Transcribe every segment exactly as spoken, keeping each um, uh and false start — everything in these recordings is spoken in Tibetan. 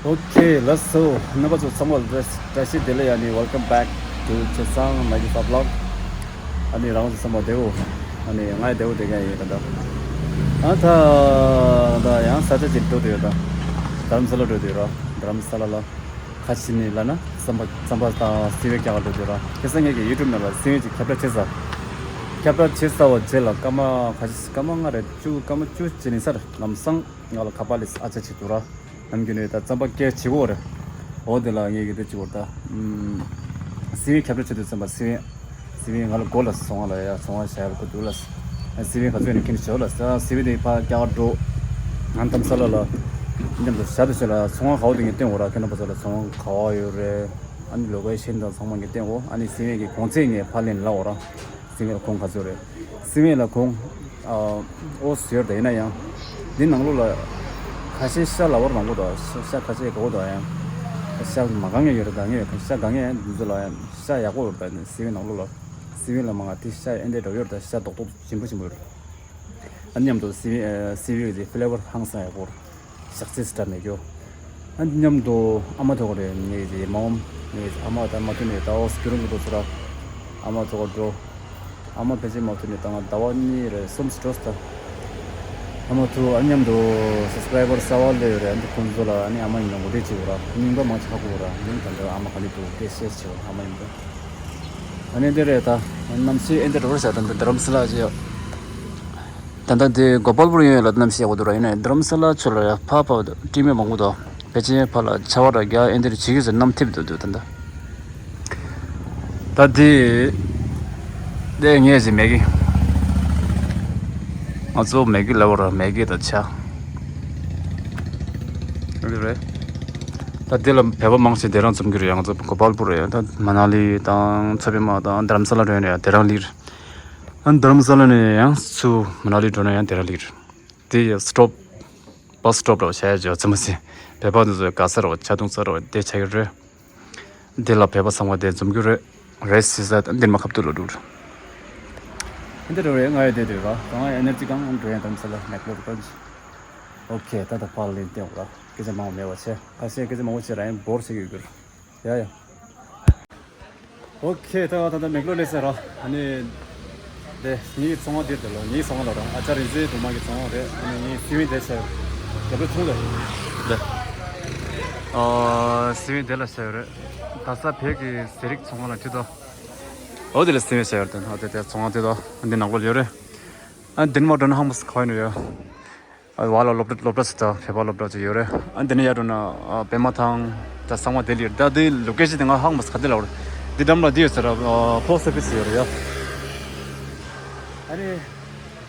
Okay, let's go. རྣམ་པ་ཚོ་ཚང་མ་ལ་བཀྲ་བཀྲ་ཤིས་བདེ་ལེགས། ཨ་ནི་welcome back to Chosang ninety-five vlog. ཨ་ནི་རང་ཚོ་ཚང་མ་བདེ་པོ། ཨ་ནི་ང་ཡང་བདེ་པོ་བསྡད་མཁན་ཡིན་ད་ལྟ། ཨ་ད་ད་ཡང་ས་ཆ་ཅིག་འགྲོ་འདོད་ཡོད་ད། རྡ་རམ་ས་ལ་འགྲོ་འདོད་ར། རྡ་རམ་ས་ལ་ལ། ཁ་ཆེ་ནི་ལ་ན་རྩམ་པ་རྩམ་པ་དང་སི་ཝེ་རྒྱག་ག་འགྲོ་འདོད་ར། ཁ་སང་ངེད་ཀྱི་ཡུ་ཊུབ་ནང་ལ་སི་ཝེ་ཅིག་ཁྱབ་བསྒྲགས་བྱས་ཚར། ཁྱབ་བསྒྲགས་བྱས་ཚར་བ་རྗེས་ལ་སྐར་མ་ཁ་ཤས་སྐར་མ་ལྔ་རེ་བཅུ་སྐར་མ་བཅུ་ཅིག་ཡིན་ས་རེད། ལམ་སང་ང་ལ་ཁ་པར་སླེབས། ཨ་ཅག་ཅིག་འདུག་ར། ནམ་རྒྱུན་ནས་ད་རྩམ་པ་སྐྱེལ་བྱེད་ཀྱི་ཡོད་རེད། འོ་དེ་ལ་ངེད་ཀྱི་དེ་བྱེད་ཀྱི་ཡོད་རེད་ད། ཨམ། སི་ཝེ་ཁྱབ་བསྒྲགས་བྱེད་དུས་ཙམ་པ་སི་ཝེ། སི་ཝེ་ང་ལ་དགོས་ལ། ཚོང་ཁང་ལ་ཡ་ཚོང་ཁང་བཞག་ཡ་ལ་དགོས་འདུག་ལ། སི་ཝེ་ག་ཚོད་ནས་ཁྱེར་ནས་བྱེད་ལ། ས་སི་ཝེ་དེ་ཕར་རྒྱག་འགྲོ། ང་རྡ་རམ་ས་ལ་ལ་མཉམ་དུ་བཞག་དུས་ཚོད་ལ་ཚོང་ཁང་ག་བ་དེ་ངས་སྟོན་དགོས་ར། ཁྱེད་རྣམ་པ་ཚོ་ལ་ཚོང་ཁང་ག་བ་ཡོད་རེད། ཨ་ནི་ལོ་ཀེ་ཤན་དང་ཚང་མ་ངས་སྟོན་དགོས། ཨ་ནི་སི་ཝེ་གི་གོང་ཚད་ངས་ཕར་ལེན་ལབ་དགོས་ར། སི་ཝེ་ལ་གོང་ག་ཚོད་རེད། སི་ཝེ་ལ་གོང་། ཨ། ཨོ་ཟེར་ད་ཡིན་ན་ཡང་། འདི་ནང་ལོགས་ལ་ཁ་ཤས་ཤ་ལ་བར་མང་པོ་དང་། ཤ་ཤ་ཁ་ཤས་དགོས་དང་ཡང་། ཤ་མ་དགའ་མཁན་ཡོད་རེད་ད། ངས་ཤ་དགའ་མཁན་འདི་ཚོ་ལ་ཡང་ཤ་ཡག་པོ་ཡོད་རེད་ད། སི་ཝེ་ནང་ལོགས་ལ། སི་ཝེ་ལ་མ་དགའ་དེ་ཤ་ཨེ་འདྲས་འདྲ་ཡོད་རེད་ད། ཤ་རྡོག་རྡོག་ཞིམ་པོ་ཞིམ་པོ་ཡོད་རེད། ཨ་མཉམ་དུ་སི་ཝེ་ཨ་སི་ཝེ་གི་ཕི་ལེ་བར་ཧང་སང་ཡག་པོ་རེད། ཞག་ཚི་སི་ཊར་ནས་རྒྱོ། ཨ་མཉམ་དུ་ཨ་མ་ཐོག་རེད། ངེད་ཀྱི་མ་འོངས་ངེད་ཀྱི་ཨ་མ་དང་མ་ཐུ་ནས་ད་ཨོ་སྐྱུ་རུ་མི་འགྲོ་ཚུ་ར། ཨ་མ་ཐོག་འགྲོ། ཨ་མ་ཕལ་ཆེར་མ་ཐུ་ནས་ད་ང་ཟླ་བ་གཉིས་རེད་གསུམ་ཙམ་འགྲོ་ས། ཨ་མ་ཐུ་ཨ་མཉམ་དུ་སབ་སི་ཀ་རའི་བར་གསར་པ་སླེབས་ཡོད་རེད། ཨ་འདི་ཁོང་ཚོ་ལ་ཨ་ནི་ཨ་མ་ཡིན་ན་ངོ་དེབ་བྱེད་དགོས་ར། རྙིང་པ་མང་ཆེ་ཧ་གོ་གོ་ར། ཡིན་ད་འདི་ཨ་མ་ག་ནས་འདུག་སྐད་བཤད་བྱེད་དགོས་ཨ་མ་ཡིན་ད། ཨ་ནི་འདི་རེད་ད། གནམ་གཤིས་ཨེ་འདི་འགྲོ་བར་བྱ་ད་འདི་རྡ་རམ་ས་ལ་ཅི་ཡོད། ད་ལྟ་འདི་གོ་པལ་པུར་ཡོད་ལ་གནམ་གཤིས་ཡག་པོ་འདུག་ར། ཡིན་ནའི་རྡ་རམ་ས་ལ་ཕྱོགས་ལ་ཡ་ཕ་ཕ་སྤྲིན་མེད་མང་པོ་འདུག་ཕལ་ཆེར་ཕ་ལ་ཆར་པ་ར་རྒྱག་ཨེ་འདིར་བྱེད་ཀྱི་ཟེར་གནམ་འཐིབས་འདུག་འདུག་ད་ལྟ། ད་འདི་འདི་ངས་ཟེར་མེ་གི། ང་ཚོ་མེ་གི་ལབ་ར། མེ་གི་ད་ཆ་འདི་རེད། ད་འདི་ལ་བོད་པ་མང་ཆེ་དེ་རང་འཛོམས་ཀྱི་རེད། ང་ཚོ་གོ་པལ་པུར་རེད། ད་མ་ན་ལི་དང་ཚ་པད་མ་དང་རྡ་རམ་ས་ལ་འགྲོ་ཡ་རེད། དེ་རང་ལི་རེད། ཨ་ནི་རྡ་རམ་ས་ལ་ནས་ཡང་ཚུར་མ་ན་ལི་འགྲོ་ན་ཡང་དེ་རང་ལི་རེད། དེ་ཡི་སི་ཊོབ། བྷ་སི་སི་ཊོབ་ར་བ་བྱ་ཡ་ཅོ་ཙི་མ་སི། བོད་པ་འདི་ཚོ་དགའ་ས་ར་བ་ཆ་རྡུང་ས་ར་བ་དེ་ཆགས་ཀྱི་རེད། དེ་ལ་བོད་པ་ཚང་མ་དེ་འཛོམས་རྒྱུ་རེད། རེད་སི་ས་འདིར་མ་ཁབ་ཏུ་ལོ་འགྲོ་རེད། འདི་རེད་རེད། ང་ཡི་དེ་དེ་ར་ང་ཡི་ཨེ་ནར་ཇི་གང་འགྲོ་ཡ་དམ་ས་ལ་མེག་ལོ་རུ་ཀོན་ཇི། ཨོ་ཁེ། ད་ད་ཕར་ལེན་ཏེ་འོ་ར། སྐད་ཆ་མང་བ་མེད་པ་བྱས། ཁ་ཤས་སྐད་ཆ་མང་པོ་བྱས་ར་ཡང་འབོར་བྱེད་ཀྱི་ཡོད་རྒྱུ་རེད། ཡ་ཡ། ཨོ་ཁེ། ད་ད་ད་མེག་ལོ་ལས་ཟེར་ར། ཨ་ནི་དེ་ངའི་ཚོང་བ་དེར་དེ་ལོ། ངའི་ཚོང་བ་ལ་ར་ཨ་ཅར་རིག་འཛིན་དུ་མ་གི་ཚོང་བ་རེད། ཨ་ནི་ངའི་སི་ཝིན་དེ་ཟེར་རྒྱབ་རི་ཚོང་དེ་དེ། ཨ་སི་ཝིན་དེ་ལ་ཟེར་རེད། ད་ས་བོད་ཀྱི་ཟས་རིགས་ཚོང་བ་ལ་ཁྲིད་དོ། ཨོ་དེ་ལ་སི་ཝིན་ཟེར་རེད། ཨ་དེ་དེ་ཚོང་བ་དེ་དོ། ཨ་འདི་ནག་པོ་ཡོད་རེད། ཨ་འདི་ནི་མ་འགྲོ་ན་ཧང་མ་སི་ཁ་ཡིན་ཡོད། ཨ་བ་ལ་སློབ་གྲྭ་སློབ་གྲྭ་ཟེར་ད་བོད་པ་སློབ་གྲྭ་ཅིག་ཡོད་རེད། ཨ་འདི་ནས་ཡར་འགྲོ་ན་ཨ་པད་མ་ཐང་ད་ཚང་མ་དེ་ལ་ཡོད་རེད། ད་དེ་ལོ་ཀེ་ཤན་དེ་ང་ཧང་མ་སི་ག་དེ་ལ་ཡོད་རེད། འདི་འགྲམ་ལ་འདི་ཡོད་ཟེར་ར། ཨ་པོ་སི་ཊི་ཨོ་ཕི་སི་ཡོད་རེད་ཡ། ཨ་ནི་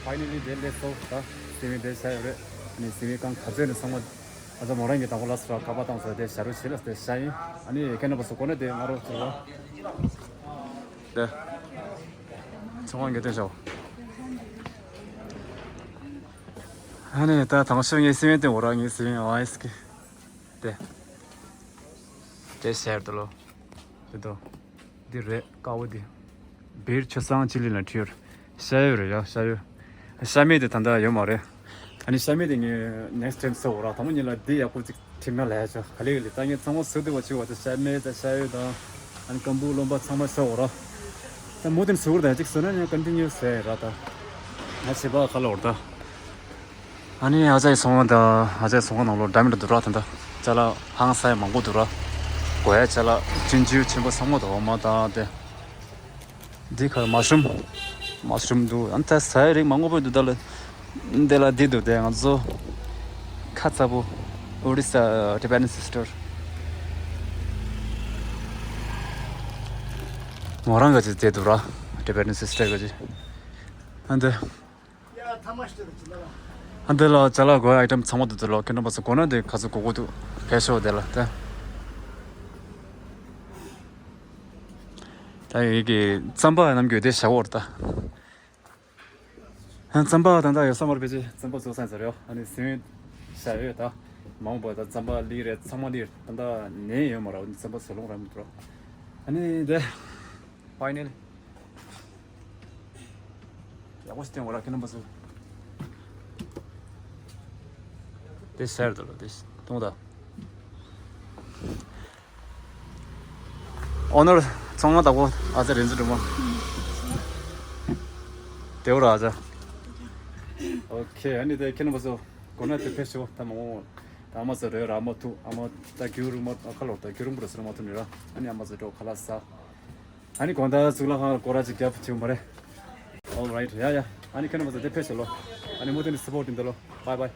ཕའི་ནལ་ལི་དེ་སླེབས་སོང་། ད་སི་ཝིན་དེ་ཤ་ཡོད་རེད། ཨ་ནི་སི་ཝིན་གང་ག་ཚོད་ནས་ཚང་མ་ཨ་ཚ་མོ་རང་གི་དང་པོ་ལ་སོ་ར་ཁ་པར་བཏང་སོང་། དེ་ཞ་རུ་བྱེད་ལ་དེ་ཤ་ཡིན། ཨ་ནི་ཁྱེད་རྣམ་པ་ཚོ་གོ་ན་དེ་ང་རོ་ཚོ་ལ་དེ་ཚོང་ཁང་གི་སྟེང་ཤོག་ཨ་ནི་ད་དང་ཤོས་ངའི་སི་ཝིན་དེ་འོ་ར། ངའི་སི་ཝིན་ཨ་ཨེ་སི་ཀི་དེ། དེ་ཟེར་དུ་ལོ། དེ་དོ། འདི་རེད་དཀར་པོ་འདི། སྦིར་ཆུ་སྲང་ཅི་ལི་ལ་ཁྲིར། ཤ་ཡོད་རེད་ཡ། ཤ་ཡོད། ཤ་མེད་དེ་ད་ལྟ་ཡོད་མ་རེད། ཨ་ནི་ཤ་མེད་དེ་ངས་ནེག་སི་ཊའིམ་ཟོ་འོ་ར། དང་པོ་ཉིད་ལ་འདི་ཡག་པོ་ཅིག་ཁྲིམས་ན་ལས་ཆོག་ག་ལེ་ག་ལེ། ད་ངས་ཚང་མ་བཟོ་བདེ་བ་བྱེད་པ་དེ་ཤ་མེད་དང་ཤ་ཡོད་དང་། ཨ་ནི་ཀམ་བུ་རློན་པ་ཚང་མ་ཤ་འོ་ར། ད་མོ་དེ་ནི་བཟོ་བར་ད་ཅིག་བཟོ་ན་ནི་ཀོན་ཊི་ནིའུ་སི་རེད་ར། ད་ང་བྱེད་པ་ག་ལ་འོར་ད། ཨ་ནི་ཨ་ཅག་གི་ཚོང་ཁང་ད་ཨ་ཅག་གི་ཚོང་ཁང་ནང་ལོགས་འདྲ་མི་འདྲ་འདུག་ར། ད་ད་ཅ་ལག་ཧང་སང་ཡ་མང་པོ་འདུག་ར། དགོས་ཡ་ཅ་ལག་ཅུན་ཅུ་ཆེན་པོ་ཚང་མ་འདུག་འོ་མ་དང་དེ། འདི་ཁར་མ་ཤུམ། མ་ཤུམ་འདུག་ཨ་ནི་ད་ཟ་ཡ་རིགས་མང་པོ་འདུག་ད་ལ། འདི་ལ་འདི་འདུག་དེ་ང་ཚོ་ཁ་ཚ་པོ། ཨོ་རི་ས་ཊི་བེ་ཊན་སི་སི་ཊར། མོ་རང་ག་ཅིག་དེ་འདུག་ར། ཊི་བེ་ཊན་སི་སི་ཊར་ག་ཅིག་ཨ་འདི། ཨ་འདི་ལ་ཅ་ལག་དགོས་ཨའི་ཊམ་ཚང་མ་འདུག་དེ་ལོ། ཁྱེད་རྣམ་པ་ཚོ་དགོས་ན་དེ་ག་ཚོད་དགོས་དགོས་འདུག་ཕེབས་ཤོག་དེ་ལ་ད། ད་ཡི་གེ་རྩམ་པ་རྣམས་རྒྱུ་དེ་བཞག་འོར་ད། རྩམ་པ་ད་ལྟ་ཡོད་ས་མར་ཕེབས་ཅི་རྩམ་པ་བཟོ་ས་ཟེར་ཡོད། ཨ་ནི་སེམས་བཞག་ཡོད་ད། མང་པོ་ད་རྩམ་པ་ལི་རེད། ཚང་མ་ལི་རེད། ད་ལྟ་ནས་ཡོད་མ་ར། རྩམ་པ་བཟོ་ལོང་ར་མི་འདུག་ཨ་ནི་དེ་ཕའི་ནལ་ཡག་པོ་ཞིག་བསྟན་འོ་ར་ཁྱེད་རྣམ་པ་ཚོ། དེ་ཟེར་དུ་ལ་དེ་གཏོང་ད། ཨོ་ནར་ཚང་མ་བདག་པོ་ཨ་ཅག་རིན་ཆེན་སྒྲོལ་མ། དེ་བོ་ར་ཨ་ཅག་ཨོ་ཁེ། ཨ་ནི་དེ་ཁྱེད་རྣམ་པ་ཚོ་དགོས་ན་དེ་ཕེབས་ཤོག་ད་མ་འོང་། ད་ཨ་མ་ཚོ་རོལ་ར་མ་ཐུག་ཨ་མ་ད་རྒྱུན་རིང་མ་ཁ་ལོར་ད་རྒྱུན་རིང་པོ་ར་ཟེར་མ་ཐུབ་ནི་ར། ཨ་ནི་ཨ་མ་ཚོ་འགྲོ་ཁ་ལག་ཟ། ཨ་ནི་དགོང་དག་གཙུག་ལག་ཁང་ལ་སྐོར་ར་ཅིག་རྒྱབ་བྱེད་མ་རེད། All right. ཡ་ཡ། ཨ་ནི་ཁྱེད་རྣམ་པ་ཚོ་དེ་ཕེབས་ཤོག་ལོ། ཨ་ནི་མུ་མཐུད་ནས་སི་པོར་ཊི་འདི་ལོ། Bye bye.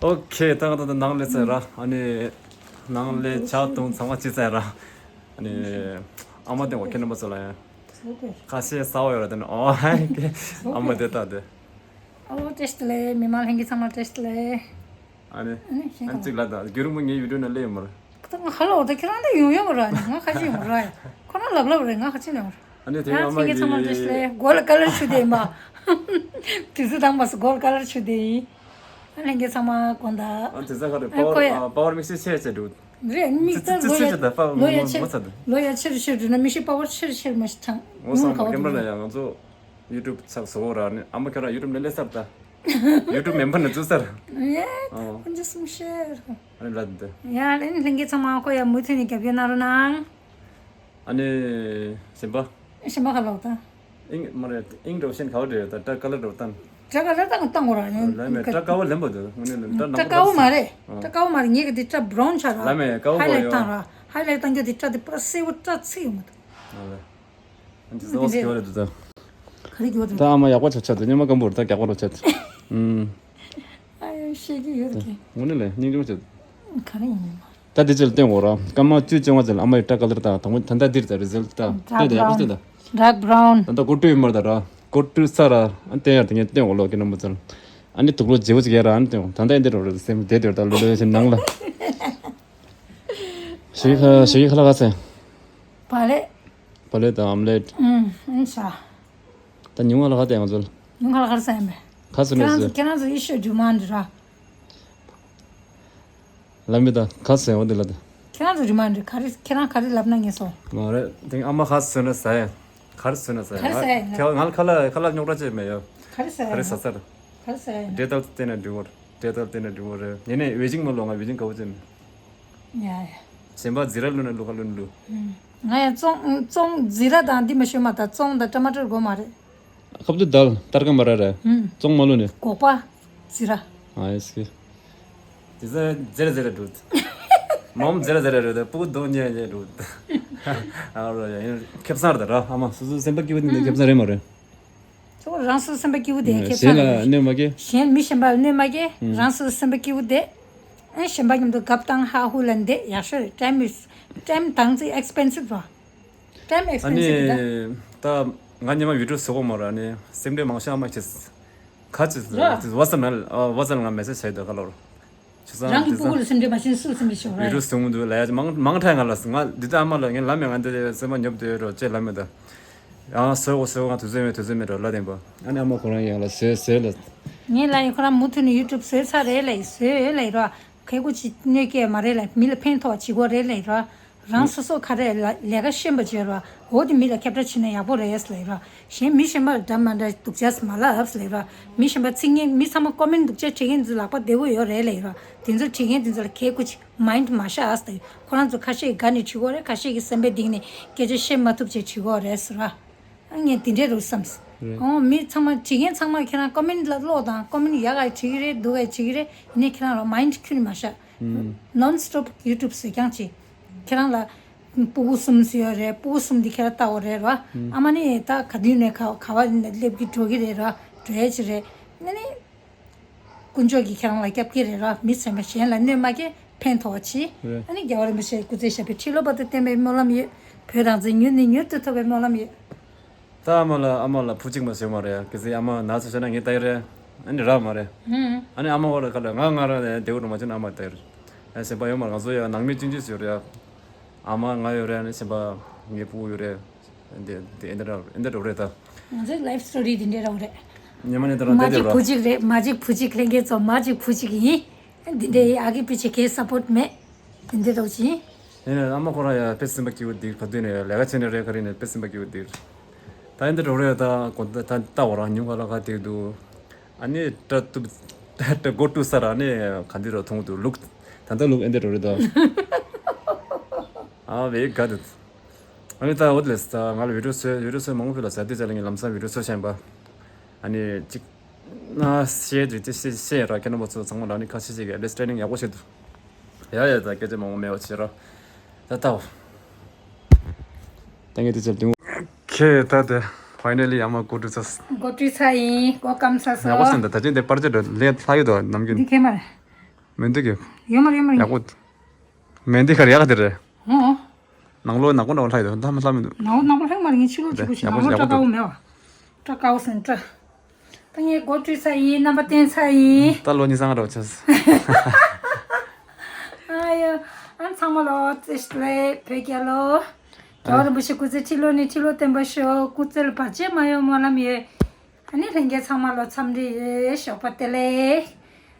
ཨོ་ཁེ། ད་ད་ད་ནང་ལ་ཚར་ར། ཨ་ནི་ནང་ལ་ཇ་བཏུང་ཚང་མ་ཅི་ཚར་ར། ཨ་ནི་ཨ་མ་དེ་འོ་ཁྱེད་རྣམ་པ་ཚོ་ལ་ཡ་ཁ་ཤས་ཟ་བ་ཡོད་ར། དེ་ནི་ཨོ་ཨ་མ་དེ་ད་དེ། ཨོ་བཀྲ་ཤིས་བདེ་ལེགས། མི་མང་ལྷན་རྒྱས་ཚང་མ་བཀྲ་ཤིས་བདེ་ལེགས། ཨ་ནི། ཨ་ནི་ཤེས་ཨ་ནི་གཅིག་ལ་ད་རྒྱུན་རིང་པོ་ངའི་བི་ཌིའོ་ནང་སླེབས་ཡོད་མ་རེད། ཁོ་ད་ང་ཧ་ལོ་ད་ཁྱེད་རང་ད་ཡོང་ཡོད་མ་རེད། ང་ཁ་ཅིག་ཡོང་མ་རེད། ཁོ་རང་ལབ་ལབ་རེད། ང་ཁ་ཅིག་ཡོང་མ་རེད། ཨ་ནི་དེ་ཡང་ཡང་ཚང་མ་ཡི་ཚང་མ་བཀྲ་ཤིས་བདེ་ལེགས། མགོ་ལ་ཀ་ལར་ཆུ་དེ་ཡིན་པ། དུས་ཚོད་དང་མ་སུ་མགོ་ལ་ཀ་ལར་ཆུ་དེ་ཡིན། ཨ་ལྷན་རྒྱས་ཚང་མ་དགོང་དག་ཨ་དེ་ཚ་ཁ་རེད། ཨ་ཁོ་ཡ། པ་ཝར་པ་ཝར་མིག་སེར་ཆེ་ཆེ་འདུག་རེད། མིག་ཙི་ཙི་ད་ལོ་ཙི་ཡ་ཙི་ད་པ་ལོ་ཡ་ཆེ་མོ་ཚ་འདུག་ལོ་ཡ་ཆེ་རུ་ཆེ་རུ་འགྲོ་ན་མིག་ཤེལ་པ་ཝར་ཆེ་རུ་ཆེ་རུ་མ་ཞིག་ཐང་ངོ་ཡོང་སོང་ག་བ་ཀེམ་ར་ལ་ཡ་ང་ཚོ་ཡུ་ཊུབ་ཚགས་བཟོ་གོ་ར། ནི་ཨ་མ་ཁྱོད་རང་ཡུ་ཊུབ་ནས་སླེབས་ཚར་ད། ཡུ་ཊུབ་མེམ་བར་ནས་བཙུགས་ཚར། ཡེ། ཨོ། ཁོང་ཚོ་གསུང་བཤད། ཨ་ནི་ལ་འདི། ཡ་ལན་ལྷན་རྒྱས་ཚང་མ་ཁོ་ཡ་མུ་མཐུད་ནས་རྒྱབ་སྐྱོར་གནང་རོགས་གནང་། ཨ་ནི། གཞན་པ། གཞན་པ་ག་ལོག་ད། ཨིང་མ་རེད། ཨིང་འགྲོ་ཤེན་ག་བ་འདྲེ་ད་སྐྲ་ཀ་ལར་འགྲོ་བཏང་། སྐྲ་ཀ་ལར་ད་བཏང་གོ་ར་ཡང་། ལ་མེད་སྐྲ་ཀ་བ་ལེན་པ་འདུག་དངོས་གནས་ལ་སྐྲ་ནག་པོ་ཀ་བ་མ་རེད། ཨ། སྐྲ་ཀ་བ་མ་རེད། ངེད་ཀྱི་འདི་སྐྲ་བྷ་རའུན་ཆགས་ར། ལ་མེད་ཀ་བ་ཧའི་ལའིཊ་བཏང་ར། ཧའི་ལའིཊ་བཏང་རྒྱུ་འདི་སྐྲ་འདི་པར་སེར་པོ་སྐྲ་ཚིག་ཡོང་མ་འདུག་ཨ་ལ། འདི་ཟོ་སི་ཀྱོ་རེད་འདུག་ད། ག་རེ་གྱོ་རེད། ད་ཨ་མ་ཡག་པོ་ཆགས་ཆགས་འདུག་སྙེ་མ་སྐམ་པོ་རེད། ད་ཡག་པོ་རོ་ཆགས་འདུག་ཨུམ། ཨ་ཡོ་ཤེས་ཀྱི་ཡོད་ཀྱི། དངོས་གནས་ལས་སྙིང་རྗེ་མོ་ཆགས། ག་རེ་ཡིན། ད་འདི་ཅིག་ལ་སྟོན་འོ་ར། སྐར་མ་བཅུ་བཅོ་ལྔ་ཙམ་ལ་ཨ་མ་ཡི་སྐྲ་ཀ་ལར་ད་དང་པོ་ད་ལྟ་འདིར་ད་རི་ཛལ་ད་ད་ད་ཡག་པོ་ཆགས་ད། ཌརྐ་བྷ་རའུན། ད་ད་གོ་ཏྲུ་ཡོད་མ་རེད་ད་ར། གོ་ཏྲུ་ས་ར། ཨ་བསྟན་ཡར་དེ་ངས་སྟོན་འོ་ལོ་ཀི་ནམ་བུ་ཙམ། ཨ་ནི་དུག་ལོག་བརྗེ་པོ་ཅིག་ཡར་ར། ཨ་ནི་སྟོན་འོ་ད་ལྟ་འདིར་འོ་ར་སེམས་བདེ་འདིར་ད་ལོ་ལོ་ཞིག་ནང་ལ། ཞིག་ཁ་ཞིག་ཁ་ལ་ག་ཚད། བ་ལེ། བ་ལེ་དང་ཨམ་ལེ་ཊི། ཨུམ་ཨུམ་ཤ། ད་ཉུང་བ་ལ་ཁ་བལྟས་ང་ཚོ་ལ། ཉུང་བ་ལ་ཁར་ས་ཡིན་པས། ཁ་སུ་ནས་ཁྱེད་རང་ཚོ་ཟེར། ཁྱེད་རང་ཚོ་ཨི་ཤོ་ཌི་མན་ཌི་ར། ལ་མི་ད་ཁ་སུ་ཡོང་དེ་ལ་ད། ཁྱེད་རང་ཚོ་ཌི་མན་ཌི་ག་རེ། ཁྱེད་རང་ག་རེ་ལབ་ན་ངེས་སོ། མ་རེད། དེང་ཨ་མ་ཁ་སུ་ན་ས་ཡ། ག་རེ་སུ་ན་ས་ཡ། ག་རེ་ས་ཡ་ཡིན་ན། ང་ང་ལ་ཁ་ལ་ཁ་ལ་རྙོག་དྲ་བྱེད་མེད་ཡ། ག་རེ་ས་ཡ་ག་རེ་ཡིན་ས་ན། ས་ར། ག་རེ་ས་ཡ་ཡིན་ན། འབྲས་དལ་བལྟས་ན་འགྲིག་གོ། འབྲས་དལ་བལྟས་ན་འགྲིག་གོ་རེད། ཡིན་ནའི་ཝེ་ཇིང་མ་ལོ་ང་ཝེ་ཇིང་ག་བོ་བྱེད་མེད། ཡ་ཡ། གཞན་པ་ཛི་ར་བླུགས་ན་བླུགས་ཁ་བླུགས་ན་བླུགས། ང་ཡང་བཙོང་བཙོང་ཛི་ར་དང་འདི་མ་ཞོན་མ་ད་བཙོང་དང་ཊ་མ་ཊར་དགོས་མ་རེད། ཁབ་ཏུ་དལ་ཏར་ཀ་མ་ར་རེད། ཧུམ། བཙོང་མ་ལོ་ནི། སྒོག་པ། ཛི་ར། ཨ་ཡེ་སི་ཀི། ཛི་ར་ཛི་ར་ཛི་ར་འགྲོ། མམ་ཛི་ར་ཛི་ར་རེད། སྤུ་གུ་རྡོ་ཉེ་ཉེ་འགྲོ། ཨ་རོ་ཡ་ཡིན་ཁེབ་སང་རེད་ད་ར། ཨ་མ་སོ་སོ་སེམས་པ་སྐྱིད་པོ་འདི་ཁེབ་སང་རེད་མ་རེད། ཁྱོད་རང་སོ་སེམས་པ་སྐྱིད་པོ་དེ་ཁེབ་སང་གཞན་ལ་རེད། གནོད་མ་སྐྱེལ། གཞན་མི་གཞན་པ་གནོད་མ་སྐྱེལ། ཧུམ། རང་སོ་སེམས་པ་སྐྱིད་པོ་དེ། ཨ་གཞན་པ་མཉམ་དུ་གབ་བཏང་ཧ་ཧུ་ལ་འདེ་ཡག་ཤོས་རེད། ཊའིམ་ཊའིམ་དང་ཙི་ཨེག་སི་པེན་སིབ་ར། ཊའིམ་ཨེག་སི་ཨ་པེན་སིབ་རེད་ད། ནི་ད་ང་ཉི་མ་བི་ཌིའོ་བཟོ་གོ་མ་ར། ནི་སེམས་ཁྲལ་མང་ཤོས་ཨ་མ་བྱེད། ཁ་ཅིག་ར། ཝ་ཙབ་ནང་ཝ་ཙབ་ནང་ང་མེ་སེ་ཇི་བྱས་འདུག་ག་ལོར། ཆུ་ཚང་རང་གི་སྤུ་གུ་ལ་སེམས་ཁྲལ་མ་བྱེད་སུ་སེམས་ཁྲལ་ཞིག་ར། བི་ཌིའོ་བཟོ་གི་འདུག་ལ་ཡ་མང་མང་ཐལ། ང་ལ་ང་འདི་ད་ཨ་མ་ལ་ངས་ལབ་མེད། ང་འདི་སེམས་པ་ཉོབ་སྡོད་རོགས་ཅེས་ལབ་མེད་ད། ཡང་བཟོ་གོ་བཟོ་གོ་ང་དུས་ཚོད་མེད་དུས་ཚོད་མེད་རོགས་ལབ་བསྟན་པ། ཨ་ནི་ཨ་མ་ཁོ་རང་ཡང་ལ་བཟོས་བཟོས་ལ། ངས་ལབ་ཡིན། ཁོ་རང་མུ་མཐུད་ནས་ཡུ་ཊུབ་བཟོས་ཚར་རེད་ལབ་ཡིན། བཟོས་ལབ་ཡིན་ར། གལ་ཁུ་ཅིག་གནོད་སྐྱེལ་མ་རེད་ལབ། མི་ལ་ཕན་ཐོགས་བྱེད་དགོས་རེད་ལབ་ཡིན་ར། རང་སོ་སོ་ག་རེ་ལ་ལས་ཀ་ཤེས་པ་བྱོས་ར། འོ་དེ་མི་ལ་ཁྱབ་བསྒྲགས་བྱེད་ན་ཡག་པོ་རེད་ལབ་ཡིན་ར། གཞན་མི་གཞན་པ་ལ་འདྲ་མ་འདྲ་སྡུག་ཅག་མ་ལབ་ལབ་ཡིན་ར། མི་གཞན་པ་ཚིག་ངན་མི་ཚང་མ་ཀོ་མེན་འདུག་ཅག་བྲིས་མཁན་ཚོ་ལག་པ་བདེ་པོ་ཡོད་རེད་ལབ་ཡིན་ར། དེ་ཚོ་བྲིས་མཁན་དེ་ཚོ་ལ་གལ་ཁུ་ཅིག་མའིན་མ་བཞག་ལབ་ཡིན། ཁོ་རང་ཚོ་ཁ་ཤས་དགའ་ནས་བྲིས་ཀྱི་ཡོད་རེད། ཁ་ཤས་ཀྱིས་སེམས་པའི་གཏིང་ནས་སྐད་ཆ་བཤད་མ་ཐུབ་ཅེས་བྲིས་ཀྱི་ཡོད་རེད་ཟེར་ར། ཨ་ངས་དེ་འདྲས་རུ་བསམས། རེད། ཨོ་མི་ཚང་མ་བྲིས་མཁན་ཚང་མ་ཁྱེད་རང་ཀོ་མེན་ལ་ཀློག་དང་། ཀོ་མེན་ཡག་ག་བྲིས་ཀྱི་རེད་སྡུག་ག་བྲིས་ཀྱི་རེད། ཡིན་ནའི་ཁྱེད་རང་ལ་མའིན་ཁྱོན་ནས་མ་བཞག་ཨུམ། ནོན་སི་ཊོབ་ཡུ་ཊུབ་བཟོས་རྐྱང་བྱེད། ཁྱེད་རང་ལ་སྤུ་གུ་གསུམ་ཙམ་ཡོད་རེད། སྤུ་གུ་གསུམ་འདི་ཁྱེད་རང་ལྟ་དགོས་རེད་ར། ཨུམ། ཨ་མ་ནི་ད་ག་དུས་ནས་ག་ག་བ་ནས་སླེབས་ཀྱི་འགྲོ་གི་རེད་ར། འགྲོ་ཡས་ཅིག་རེད། ཨ་ནི། དཀོན་མཆོག་གིས་ཁྱེད་རང་ལ་སྐྱབས་ཀྱི་རེད་ར། མི་གཞན་པ་གཞན་ལ་གནོད་མ་སྐྱེལ། ཕན་ཐོགས་པ་བྱེད། རེད། ཨ་ནི་རྒྱལ་བ་རིན་པོ་ཆེ་སྐུ་ཚེ་ཞབས་པད་ཁྲི་ལོ་བར་དུ་བརྟན་པའི་སྨོན་ལམ་ཡོད། བོད་རང་བཙན་མྱུར་ནས་མྱུར་དུ་ཐོབ་པའི་སྨོན་ལམ་ཡོད། ད་ཨ་མ་ལ་ཨ་མ་ལ་བུ་གཅིག་མ་བཟོས་མ་རེད། གལ་སྲིད་ཨ་མ་ན་ཚ་བྱས་ན་ངས་ལྟ་ཡི་རེད། ཨ་ནི་རག་མ་རེད། ཧུམ། ཨ་ནི་ཨ་མ་བ་ལ་ཁ་ལ་ང་ང་རང་ནས་བདེ་བོ་རུ་མ་བྱུང་ན་ཨ་མ་ལྟ་ཡི་རེད། ཨ་གཞན་པ་ཡོད་མ་རེད། ང་ཚོ་ཡ་ནང་མི་ཆུང་ཆུང་ཡོད་རེད། ཨ་མ་ང་ཡོད་རེད། ཨ་ནི་གཞན་པ་ངའི་ཕྲུ་གུ་ཡོད་རེད། འདི་འདི་ཨེ་འདྲ་ཨེ་འདྲ་འགྲོ་རེད་ད། ང་ཚོའི་ལའིཕ་སི་ཊོ་རི་འདི་འདྲ་རེད། ཉི་མ་ནས་ད་རང་མ་བསྡད་གཅིག་རོགས། བུ་གཅིག་རེད། མ་གཅིག་བུ་གཅིག་ལྷན་རྒྱས་ཚོ་མ་གཅིག་བུ་གཅིག་ཡིན། འདི་འདྲའི་ཨ་གི་པི་ཆེ་ཁའི་སཔོར་ཊི་མེད། འདི་འདྲ་རོགས་ཡིན། ཡིན་ནའི་ཨ་མ་ཁོ་རང་ཡང་དཔེ་སེམས་པ་སྐྱིད་པོ་འདུག་ག་དུས་ནས་ལས་ཀ་བྱས་ནས་རེད། ག་རེ་ནས་དཔེ་སེམས་པ་སྐྱིད་པོ་འདུག་ད་ཨེ་འདྲ་འགྲོ་རེད་ད། གོ་ད་ད་ད་འོ་རང་ཉུང་ག་ལ་ཁ་བསྡད་འདུག་ཨ་ནི་སྐྲ་གཏུབ་སྐྲ་མགོ་བཀྲུ་ས་ར་ནི་ག་འདི་རུ་མཐོང་འདུག་ལུག་ད་ལྟ་ལུག་ཨེ་འདྲ་རེད་དོ། ཨ་བེ་ག་དུ། ཨ་ནི་ད་འོ་དེ་ལས་ད་ང་ལ་བི་ཌིའོ་བཟོས་བི་ཌིའོ་བཟོས་མང་པོ་ཕུལ་ལ་ཟ་དུས་ཙམ་ལ་ངས་ལམ་སང་བི་ཌིའོ་བཟོས་བྱས་པ། ཨ་ནི་གཅིག་ན་བཤད་དུས་དེ་བཤད་བཤད་ར་ཁྱེད་རྣམ་པ་ཚོ་ཚང་མ་ལ་ནི་ཁ་ཤས་ཤིག་གི་ཨན་ཌར་སི་ཊེན་ཌིང་ཡག་པོ་བྱེད་འདུག་ཡ་ཡ་ད་སྐད་ཆ་མང་པོ་མེད་པ་བྱེད་ར། ད་ལྟ་འོ། ད་ངས་དེ་ཚོ་དུང་། ཁེ་ད་དེ་ཕའི་ནལ་ལི་ཡ་མ་གོ་སྒྲིག་ཚར། གོ་སྒྲིག་ཚར་ཡིན། གོ་སྐམ་ཚར་སོང་། ཡག་པོ་ཟིན། ད་ད་ཅི་འདི་པར་ཆས་འདྲ་ལས་ལྷག་ཡོད་དོ་ནམ་རྒྱུན། འདི་ཁེ་མ་རེད། མེ་འདི་གི། ཡོད་མ་རེད་ཡོད་མ་རེད། ཡག་པོ། མེ་འདི་ག་རེ་ཡག་དེ་རེད། ཧོ། ནང་ལོགས་ནག་པོ་འདྲ་བོ་ལྷག་ཡོད་དོ། ད་མི་ལྷག་མི་འདུག་ནག་པོ་ནག་པོ་ལྷག་མ་རེད། ངས་ཕྱི་ལོགས་གཅིག་པུ་ཞིག་ཡག་པོ་ནག་པོ་ཡག་པོ་སྐྲ་དཀར་པོ་མེད་པ། སྐྲ་དཀར་པོ་ཟིན་སྐྲ། ད་ངས་གོ་སྒྲིག་ཚར་ཡིན། རྣམ་པ་བསྟན་ཚར་ཡིན། ད་ལོ་གཉིས་སང་རོགས་བྱས། ཨ་ཡོ། ཨ་ཚང་མ་ལོ་བཀྲ་ཤིས་བདེ་ལེགས། བོད་རྒྱལ་ལོ། རྒྱལ་བ་རིན་པོ་ཆེ་སྐུ་ཚེ་ཁྲི་ལོ་ནས་ཁྲི་ལོ་བརྟན་པར་ཤོག་སྐུ་ཚེ་ལ་བར་ཆད་མ་ཡོང་སྨོན་ལམ་ཡོད། ཨ་ནི་ལྷན་རྒྱས་ཚང་མ་ལོ་འཚམས་འདྲི་ཡོད། ཞོགས་པ་བདེ་ལེགས།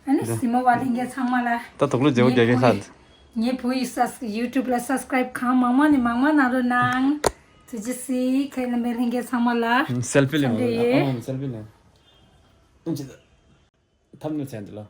ཨ་ནི་གཟིགས་མོ་བ་ལྷན་རྒྱས་ཚང་མ་ལ། ད་དུག་ལོ་རྒྱལ་བོ་རྒྱལ་མཁན་ལྷག་ངའི་བུ་ཡི་སབ་ཡུ་ཊུབ་ལ་སབ་སི་ཀ་རའིབ་གང་མང་མང་ནས་མང་མང་གནང་རོགས་གནང་། ཐུགས་རྗེ་གཟིགས། ཁྱེད་རྣམ་པའི་ལྷན་རྒྱས་ཚང་མ་ལ། སེལ་ཕི་ལེན་འཚམས་འདྲི་ཡོད། ཨ་སེལ་ཕི་ལེན། ཐམ་ནེལ་ཚན་འདི་ལ།